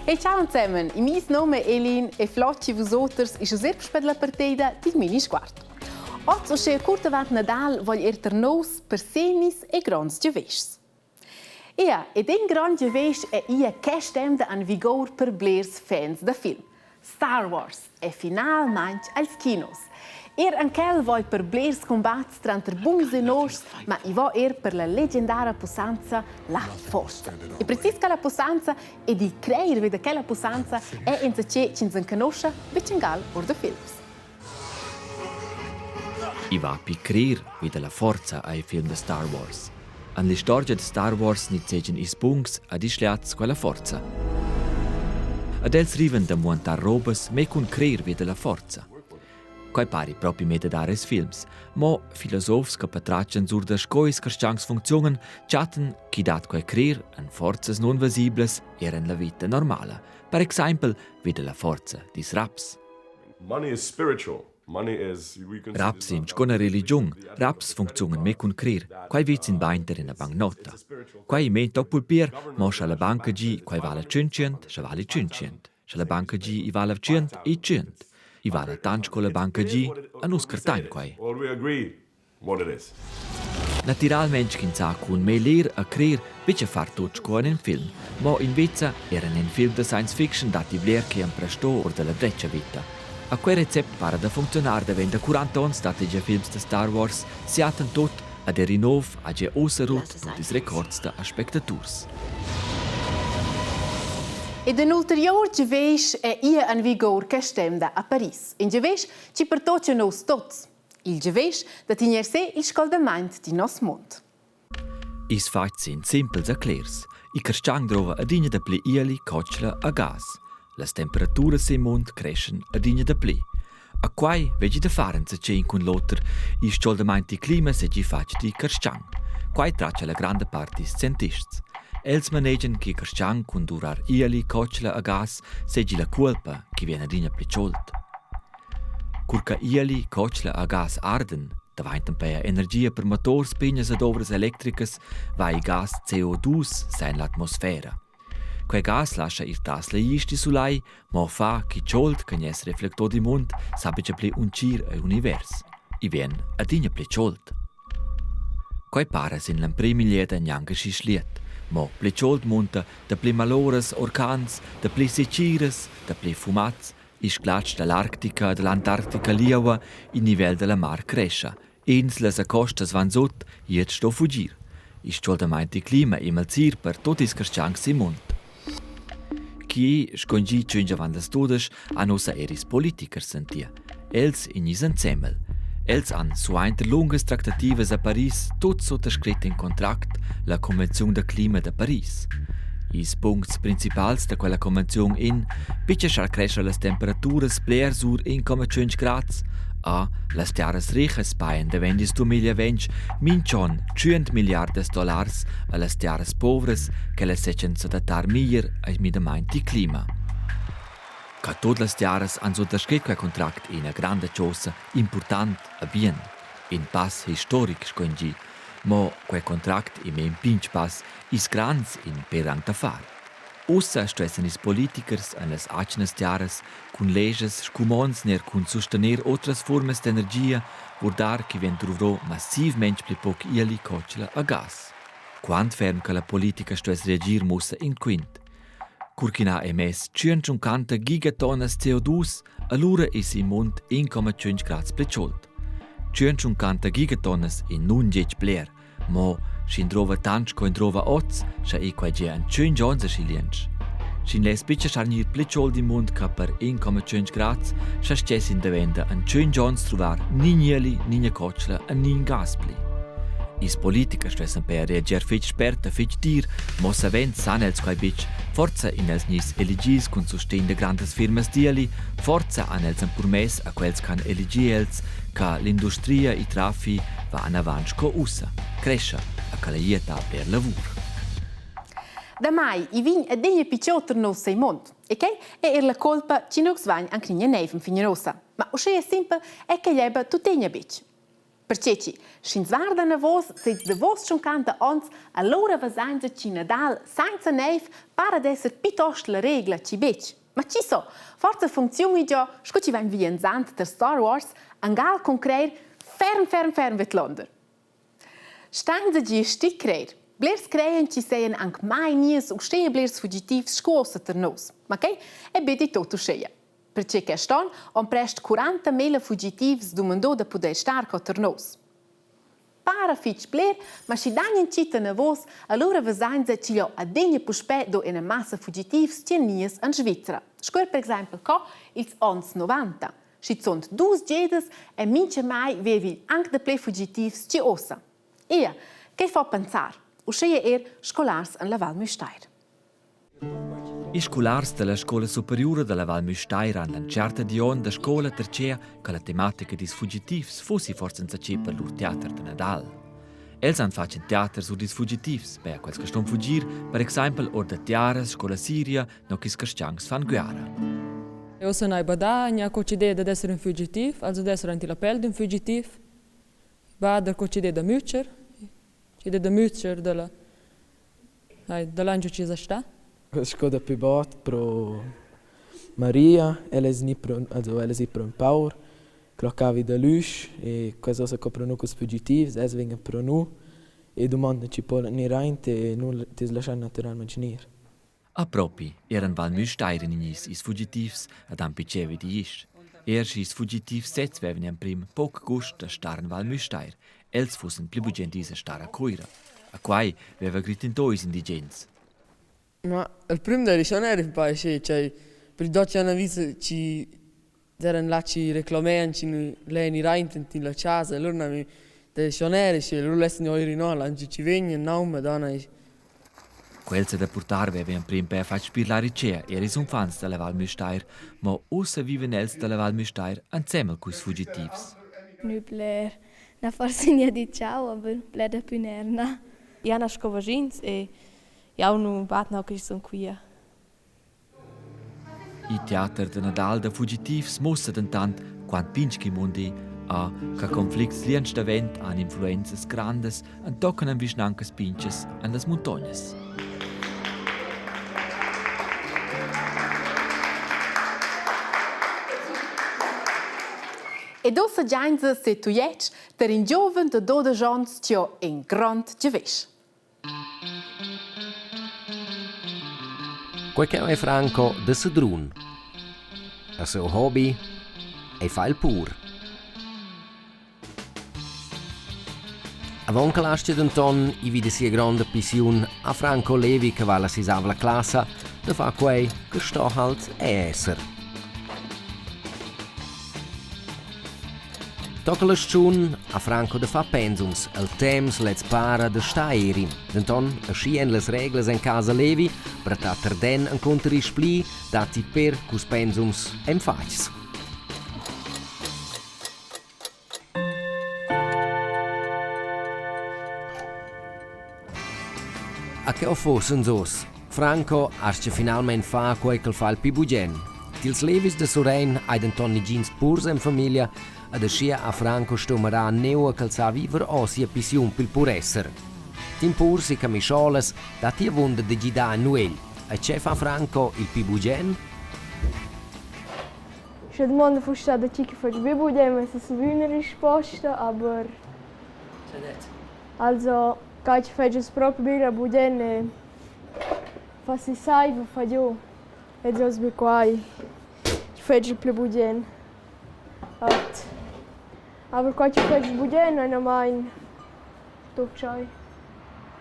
Hey, ciao zusammen! Il meis nom è Elin e flot chi vus oters isch uss er puspè la parteida dil mini sguard. Oz uschè curt avant Nadal vogl er tar nous per semis e gronds giavischs. Ea, ed in grond giavisch è ia quest'emda an vigour per blers fans da film. Star Wars è finalmaing als kinos. Er an quel voi per blers combats tranter buns e noschs, ma i vo er per la legendara pussanza la forza. E precis che la pussanza e di creir vi da quella pussanza è insatge ch'ins enconoscha betg angal or da films. I va pi crer vi da la forza ai film da Star Wars. An l'istorgia da Star Wars nizzegian ils bungs ad ischliats quella forza. Ad els rivan da muantar robas me cun crer vi da la forza. Quai pari propi me da dar els films, mo filosofs che patratgan sur da sco ils carstgauns funcziunan chattan ch'i dat quai crer en forzas nunvesiblas er en la vita normala, per exaimpel vi da la forza dils raps. Money is spiritual. Raps in sco üna religiun, raps funcziunan mê cun crer, quai vezin bainter ina bancnota. Quai mê toc pulpier, mo scha la banca gi quai vala tschintschient, scha vali tschintschient. Scha la banca gi i vala tschient, i tschient. I vala tant sco la banca gi, a nus cartain quai. Natiralmaing ch'ins ha cun meglier a crer betg a far tut sco en in film. Mo invezza era en in film da science fiction datti bler che han prestò or da la dretga vita. A quei recept para da funcziunar davent da 40 onns datti gia films da Star Wars, siatan tut ad er in nov ha gia ussa rut tut ils records da aspectaturs. Ed in ulterior giavisch è ir en vigur quest'emda a Paris. In giavisch ci pertocca nus tuts. Il giavisch da tegner se il scaldamaint di nos mund. Ils fatgs sind simpels e clers. Il carstgaun drova adina dapli ieli, cotschla e gas. Las temperaturas sil mund creschan adina dapli. A quai veggi da far enzatgei in cun l'oter. Il scaldamaint dil clima seigi fatg dil carstgaun. Quai tratga la granda part dils scientists. Els manegian che carstgaun cun durar ieli, cotschla e gas seigi la cuolpa che vegn adina pli chauld. Cur che ieli, cotschla e gas ardan, davantan peia energia per motors pignas ed ovras electricas, va il gas CO2 sen l'atmosfera. Quei gas lascha ir tras la isch di sulai, mo fa che chauld che gness reflectò di mund sa buca pli untgir egl univers. I vegn adina pli chauld. Quei para sin l'emprema egliada gnanca schi schliet, mo pli chauld munta dapli maloras, orcans, dapli setgiras, dapli fumaz Il sglatsch dall'Arctica e dall'Antarctica liaua, il nivel dalla mar crescha. Inslas e costas van sut, gliez sto fugir. Il scaldament dil clima ei malsir per tut ils carstgauns sil mund. Chi, sco in gi tschunch avant las 12, han ussa er ils politichers sentir. Els ignis ensemel. Els han, suainter lungas tractativas a Paris, tut suttascrit in contract, la Convenziun da clima da Paris. Ils puncts principals da quella convenziun in piccha schar crescher las temperaturas bler sur 1,5 grads, a las tiaras richas pajan davent ils 2020 minch'on 100 milliardas dollars a las tiaras povras che las sechan s'adattar meglier al midamaint dil clima. Ca tut las tiaras han suttascrit quei contract ina granda chosa impurtant e bien, in pass historic sco in gi. Mo quei contract ei mein pign pass, ils grands in per anc da far. Ussa stuessen ils politichers en las atgnas tiaras cun leschas, scumonds ner cun sustener otras fuormas d'energia vurdar che vegn druvrò massivmein pli poc ieli, cotschla a gas. Quant ferm che la politica stuess reagir mussa in quint. Cur ch'in ha emess 150 gigatonnas CO2, alura es il mund 1,5 grads pli chaud. 150 gigatonnas è nun getg bler, mo sch'in drova tant sco in drova oz, scha è quai gia en 5 onns aschi lientsch. Sch'in less buca schar gnir pli chaud il mund che per 1,5 grads, scha stess in daventa en 5 onns truvar ni ieli, ni cotschla e ni gas pli. Ils politichers stuessan pia reager fetg spert e fetg dir, mo savens san els quai betg. Forsa ein els gnis eligis cun sustegn da grandas firmas d'ieli, forsa han els empermess a quels ch'han eligi els che l'industria e traffi va anavant sco ussa, crescha a caleglieta per lavur. Damai, i vegn adegna picioter nos sei mond. E quei è er la colpa chi nus vain anc gnir neiv fin ussa. Ma uschè simpel è che l'eba tuttegna betg. Perche chi, sch'ins guarda enavos sez davos tschuncanta ons, allura vesainsa chi Nadal sainza neiv para d'esser piitost la regla chi betg. Ma chi so, forsa funcziuni giò, scu chi vain viandant tar Star Wars, angal cun crair ferm ferm ferm vidlonder. Stainsa gie sti crer. Blers creien chi sejan anc mai gnies uschea blers fugitivs scu uossa tar nus. Ma quai è be dit tot uscheia. Perche quest on han prest 40.000 fugitivs dumandò da pudair star co tar nus. Para fitg bler, ma schi dan in cit enavos, allura vesainsa ch'igl ho adegna puspè do ina massa fugitivs chi gnies en Svizra. Sco per exaimpel co ils ons 90. Schizunt dus gedas e mintgamai vevi anc dapli fugitivs che ossa. Ia, che fa pensar, uscheia er scolars en la Val Müstair. Ils scolars dalla scola superiura dalla Val Müstair han l'entscherta digl onn da scola tercea che la tematica dils fugitivs fussi forsa enzatgei per lur teater da Nadal. Els han fatg in teater sur dils fugitivs, per quels che ston fugir, per exempel or da tiaras sco la Siria, no ch'ils cristians fan guerra. Eu sun eir badà, gnà co chi'd es dad esser ün fügitiv, also d'esser aint illa pel d'ün fügitiv. Bada co chi'd es da mütscher, chi'd es da mütscher da la Da l'angio chi esa stà? Sco da pü bod pro Maria, ella es gnì pro also ella es i pro ün paur, cloccà vi da l'üsch e quels uossa co pro nu culs fugitivs, els vegnan pro nu e dumondan chi po gnir aint e nu tils laschan natüralmaing gnir. A propi eran Val Müstair gnits ils fugitivs ad han pitscheu digl. Er sch'ils fugitivs sezs vevan emprim poc gust da star en Val Müstair, els fussen pli bugen dis a star a Cuira. A quai veva gritentò ils indigens. Ma il prüm d'eira schon eir ün pa aschi, cioè per do chi han vis chi d'eran là chi reclamean chi nu lean ir aint in la chasa, allura n'ha mi d'eira schon eir aschi, allura lessan eir ir no, là chi vegnan, no, madonna. Quels da purtar veva emprim per fatg spir la ricea er ils unfants dalla Val Müstair, mo ussa vivan els dalla Val Müstair ensemen culs fugitivs. Nü bler na forse gnà dit ciao, aber bler dapü nerna. Ia na sco vaschins e jau nu bad no che sun quia. Il teater da Nadal da fugitivs mussa dentant quant pign ch'il mund è a che conflicts lients davent han influenzas grandas entochen en vischnancas pintgas en las muntognas. Ed ussa giainsa se Tujetsch per in giuven da 12 onns chi ho in grond giavisch. Quei cheu ei Franco da Sedrun. E siu hobi ei far il pur. Avon che l'astga denton ir vi da sia gronda pissiun ha Franco Levi che va alla sisavla classa da far quei che sto halt esser. Tocca la stagiun ha Franco da far pensums. El temps lez para da star eri. Denton, aschi ein las reglas en casa Levi, brattar tarden encunter il spli datti per culs pensums en fatgs. A che ho forsa oz? Franco astga finalmein far quei ch'el fa il pli bugen. Dils Levis da Surrein hai denton negins purs en famiglia ed aschia ha Franco stumerà neu ch'el sa viver ora sia pissiun pil puresser. Tin purs e camischolas datti avunda da gidar en nuegl. E tgei fa Franco il pli bugen? Sche domanda fuss stada tgi che fatg be bugen, vess saviu ina risposta, aber also quai che fetschas propi bia bugen e fassi saiva fa giu ed oz be quai che fetsch il pli bugen. Ot. Aber quai che fetsch bugen einamain tut tschai.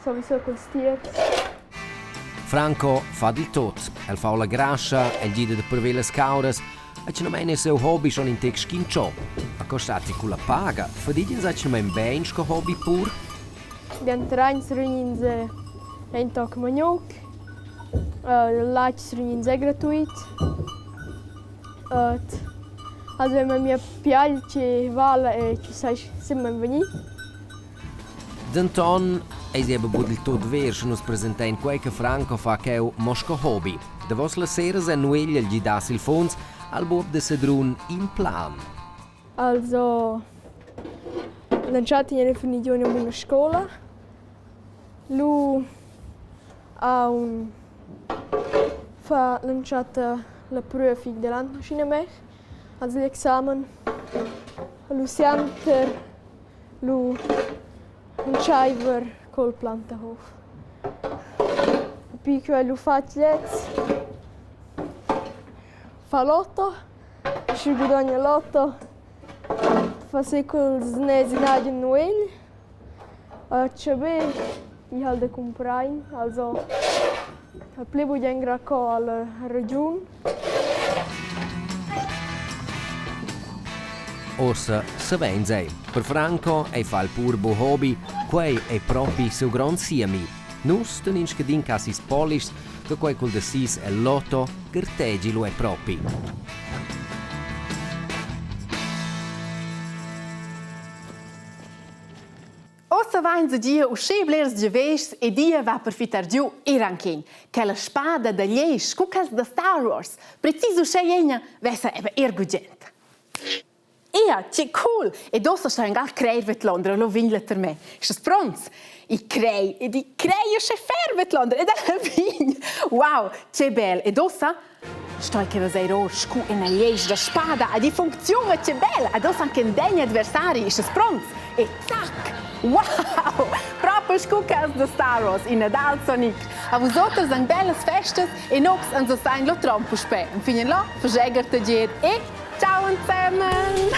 Sowieso culs tiers. Franco fa dil tot. El fa la grascha, el gida da prever las cauras e atgnamein ei siu hobi schon in tec schinchò. A co stat ti culla paga? Fadigians atgnamein bein sco hobi pur? Denterains rugnins ein toc magnuc, il latg rugnins è gratuit. Et also mia piagl che vala e che sai semma vegnir. Denton eisi aber buc dil tut ver, sche nus presentein quei che Franco fa cheu mo sco hobi. Davos las seras en nuegl el gida sil funs al buob da Sedrun in plan. Also L'entschatta era finì giu ina buna scola. Lu aunc fa l'entschatta la prüfung da Landmaschinenmech, also l'examen. Lu suenter lu entscheiver col Plantahof. Epi quei lu fatg gliez, fa l'otto, schi gudogna l'otto, fa si culs daners in agen nuegl. HB, i ha'l da cumprar in, also al pli bugen grà co alla regiun. Ossa saveins ei. Per Franco ei fa il pur bu hobi, quei ei propi siu grond siemi. Nus tenin scadin cassis polischs che quei cul da sis el lotto gartegi lu ei propi. Ossa vainsa gia uschè blers giavüschs ed ia va per fittar giu eir anche ün. Quella spada da glisch scu quels da Star Wars, precis uschè egna, vessa eba eir gugent. Ia, che cool! Ed uossa sto angal crair vedlonder, alura vegn tar me. Stas pronts? I crei ed i crei uschè ferm vedlonder ed alla fin. Wow, che bel! Ed uossa Stoi che veseir or scu ina glisch da spada ed i funcziuna che bel! Ed uss anche in degn adversari, ischas pronts? E zac! Wow! Propi scu quels da Star Wars in Nadal Sonic. A vus oters han bellas festas e nox ans sain lo trom puspè. Fin là, faschegger tagier e ciao insemmen!